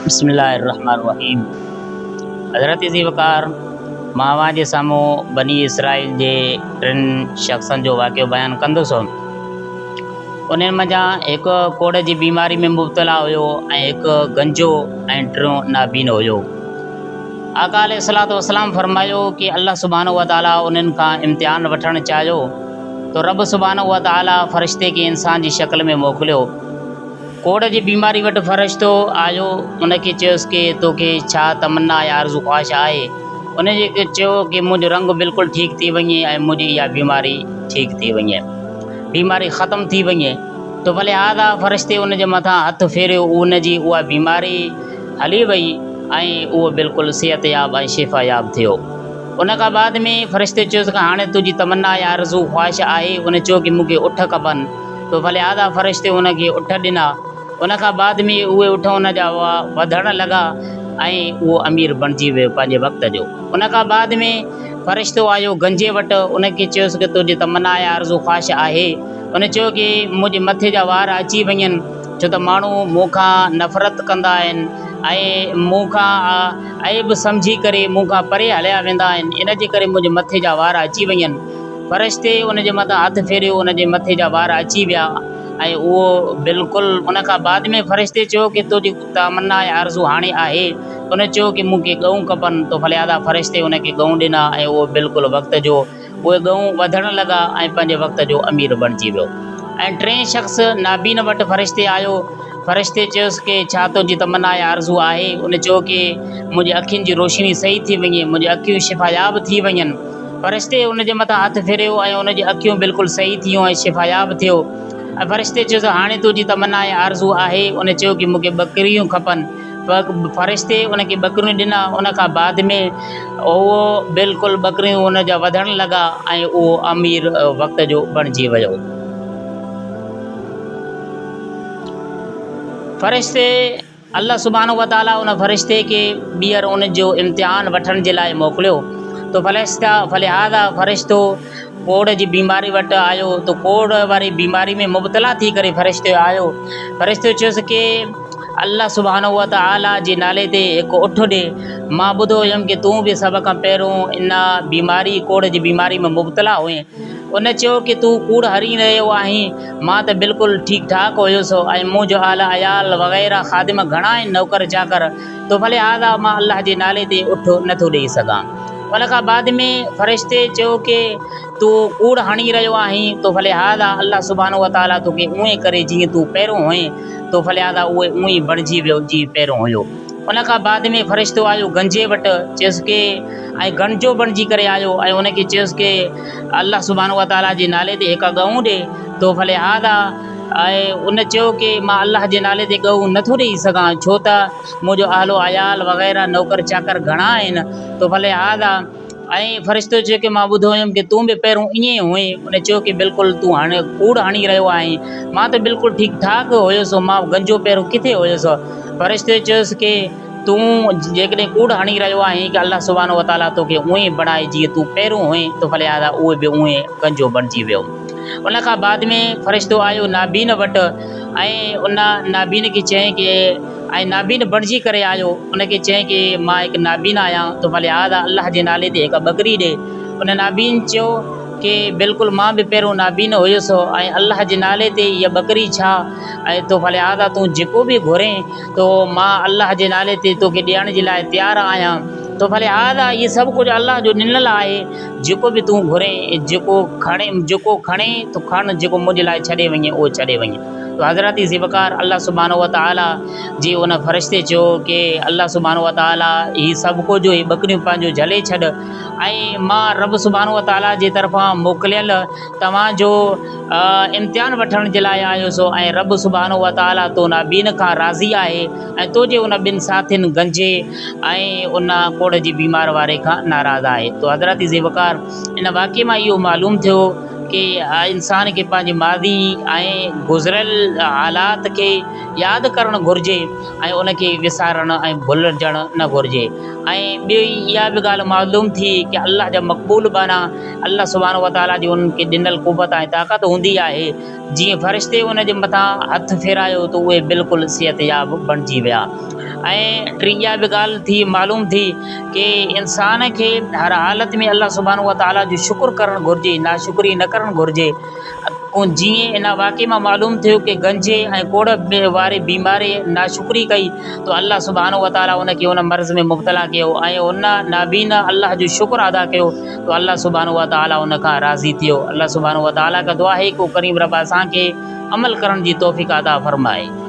بسم الله الرحمٰن الرحيم حضرت ذي وقار مان اوهان جي سامهون بني اسرائيل جي ٽن شخصن جو واقعو بيان ڪندس. انهن منجهان هڪ ڪوڙهه جي بيماري ۾ مبتلا هيو ۽ هڪ گنجو ۽ ٽيون نابين هيو. آقا عليه الصلوة والسلام فرمايو ڪي الله سبحانه وتعالي انهن کان امتحان وٺڻ چاهيو ته رب سبحانه وتعالي فرشتي کي انسان جي شڪل ۾ موڪليو. ڪوڙهه جي بيماري وٽ فرشتو آيو ان کي چيس ڪي توکي ڇا تمنا يا آرزو خواهش آهي؟ ان جي چيو ڪي منهنجو رنگ بلڪل ٺيڪ ٿي وڃي ۽ منهنجي اها بيماري ٺيڪ ٿي وڃي بيماري ختم ٿي وڃي ته فلهذا فرشتي ان جي مٿان هٿ ڦيريو ان جي اها بيماري هلي وئي ۽ اهو بلڪل صحتياب ۽ شفاياب ٿيو. ان کان بعد ۾ فرشتي چيس ته هاڻي تنهنجي تمنا يا آرزو خواهش آهي؟ ان چيو ڪي مون کي اٺ کپن ته فلهذا فرشتي ان کي اٺ ڏنا. ان کان بعد ۾ اهي اٺ ان جا وڌڻ لڳا ۽ اهو امير بڻجي ويو پنهنجي وقت جو. ان کان بعد ۾ فرشتو آيو گنجي وٽ ان کي چيس ڪي تنهنجي تمنا يا آرزو خواهش آهي؟ ان چيو ڪي منهنجي مٿي جا وار اچي وڃن. ڇو ته ماڻهو مون کان نفرت ڪندا آهن ۽ مون کان عيب سمجهي ڪري مون کان پري هليا ويندا آهن، ان جي ڪري منهنجي مٿي جا وار اچي وڃن. فرشتي ان جي مٿان هٿ ڦيريو، ان جي مٿي جا وار اچي ويا ۽ اهو بلڪل ان کان بعد ۾ فرشتي چيو ڪي تنهنجي تمنا ۽ آرزو هاڻي آهي؟ ان چيو ڪي مون کي ڳئون کپن ته فلهذا فرشتي ان کي ڳئون ڏنا ۽ اهو بلڪل وقت جو اهي ڳئون وڌڻ لڳا ۽ پنهنجي وقت جو امير بڻجي ويو. ۽ ٽئين شخص نابين وٽ فرشتي آيو. فرشتي چيس ڪي ڇا تنهنجي تمنا ۽ آرزو آهي؟ ان چيو ڪي منهنجي اکين جي روشني صحيح ٿي وڃي، منهنجي اکيون شفاياب ٿي وڃن. فرشتي ان جي مٿان هٿ ڦيريو ۽ ان جون اکيون بلڪل صحيح ٿيون ۽ شفاياب ٿيو. ۽ فرشتي چيس هاڻي تنهنجي تمنا ۽ آرزو آهي؟ ان چيو ڪي مون کي ٻڪريون کپن. فرشتي ان کي ٻڪريون ڏنا ان کان بعد ۾ اهو بلڪل ٻڪريون ان جا وڌڻ لڳا ۽ اهو امير وقت جو بڻجي ويو. فرشتي الله سبحانه وتعالي ان فرشتي کي ٻيهر ان جو امتحان وٺڻ جي لاء موڪليو ته فلستا فلهذا فرشتو ڪوڙهه جي بيماري وٽ آيو ته ڪوڙهه واري بيماري ۾ مبتلا ٿي ڪري فرشتو آيو فرشتو چيس ڪي الله سبحانه وتعالي جي نالي تي هڪ اٺ ڏي، مان ٻڌو هيم ڪي تون به سڀ کان پهريون ان بيماري، ڪوڙهه جي بيماري، ۾ مبتلا هئين. ان چيو ڪي تون ڪوڙ هڻي رهيو آهين، مان ته بلڪل ٺيڪ ٺاڪ هيس ۽ منهنجو اهل عيال وغيره خادم گهڻا آهن نوڪر چاڪر، تو فلهذا مان الله جي نالي تي اٺ نٿو ڏئي سگهان. ان کان بعد ۾ فرشتي چيو ڪي تون ڪوڙ هڻي رهيو آهين، تو فلهذا الله سبحانه وتعالي توکي اونئين ڪري جيئن تون پهريون هئين. تو فلهذا اهي اونئين ئي بڻجي ويو جيئن پهريون هيو. ان کان بعد ۾ فرشتو آيو گنجي وٽ، چيس ڪي ۽ گنجو بڻجي ڪري آيو ۽ ان کي چيس ڪي الله سبحانه وتعالي جي نالي تي هڪ ڳئون ڏي. تو فلهذا ۽ ان چيو ڪي مان الله جي نالي تي ڳئون نه ٿو ڏيئي سگهان ڇو ته منهنجو اهل و عيال وغيره نوڪر چاڪر گهڻا آهن. تو فلهذا. ۽ فرشتو چيو ڪي مان ٻڌو هيم ڪي تون به پهريون ائين ئي هئين. ان چيو ڪي بلڪل تون هاڻي ڪوڙ هڻي رهيو آهين. مان ته بلڪل ٺيڪ ٺاڪ هيس مان گنجو پهريون ڪٿي هيس. فرشتي چيس ڪي تون جيڪڏهن ڪوڙ هڻي رهيو آهين ڪي الله سبحانه وتعاليٰ توکي اونئين ئي بڻائي جيئن تون پهريون هئين ته فلهذا اهو به اونئين گنجو بڻجي ويو. ان کان بعد ۾ فرشتو آيو نابين وٽ ۽ ان نابين کي چيائين ڪي ۽ نابين بڻجي ڪري آيو، ان کي چيائين ڪي مان هڪ نابين آهيان، تو فلهذا الله جي نالي تي هڪ ٻڪري ڏي. ان نابين چيو ڪي بلڪل مان به پهريون نابين هيس ۽ الله جي نالي تي هيء ٻڪري ڇا ۽ تو فلهذا تون جيڪو به گهرين تو مان الله جي نالي تي توکي ڏيڻ جي لاء تيار آهيان. تو فلهذا هي سڀ ڪجهه الله جو ڏنل آهي، جيڪو به تون گهرين، جيڪو کڻين، جيڪو کڻين ته کڻ، جيڪو منهنجي لاء ڇڏي وڃين اهو ڇڏي وڃ. تو حضرت ذي وقار الله سبحانه وتعالي جي ان فرشتي چيو ڪي الله سبحانه وتعالي هي سڀ ڪجهه هي ٻڪريون پنهنجو جهلي ڇڏ ۽ مان رب سبحانه وتعالي جي طرفان موڪليل توهان جو امتحان وٺڻ جي لاء آيس ۽ رب سبحانه وتعالي تو نابين کان راضي آهي ۽ تنهنجي ان ٻن ساٿين گنجي ۽ ان ڪوڙهه جي بيمار واري کان ناراض آهي تو حضرت ذي وقار ان واقعي مان اهو معلوم ٿيو ڪي انسان کي پنهنجي ماضي ۽ گذريل حالات کي ياد ڪرڻ گهرجي ۽ ان کي وسارڻ ۽ ڀلجڻ نه گهرجي ۽ ٻي اها به ڳالهه معلوم ٿي ڪي الله جا مقبول ٻانها الله سبحانه وتعاليٰ جي انهن کي ڏنل قوت ۽ طاقت هوندي آهي جيئن فرشتي ان جي مٿان هٿ ڦيرايو ته اهي بلڪل صحتياب بڻجي ويا. ۽ ٽين اها به ڳالهه ٿي معلوم ٿي ڪي انسان کي هر حالت ۾ الله سبحانه وتعاليٰ جو شڪر ڪرڻ گهرجي، ناشڪري نه ڪرڻ گهرجي. جيئن ان واقعي مان معلوم ٿيو ڪي گنجي ۽ ڪوڙهه واري بيماري ناشڪري ڪئي ته الله سبحانه وتعاليٰ ان کي ان مرض ۾ مبتلا ڪيو ۽ ان نابينا الله جو شڪر ادا ڪيو ته الله سبحانه وتعاليٰ ان کان راضي ٿيو. الله سبحانه وتعاليٰ کان دعا آهي ڪو ڪريم رب اسان کي عمل ڪرڻ جي توفيق عطا فرمائي.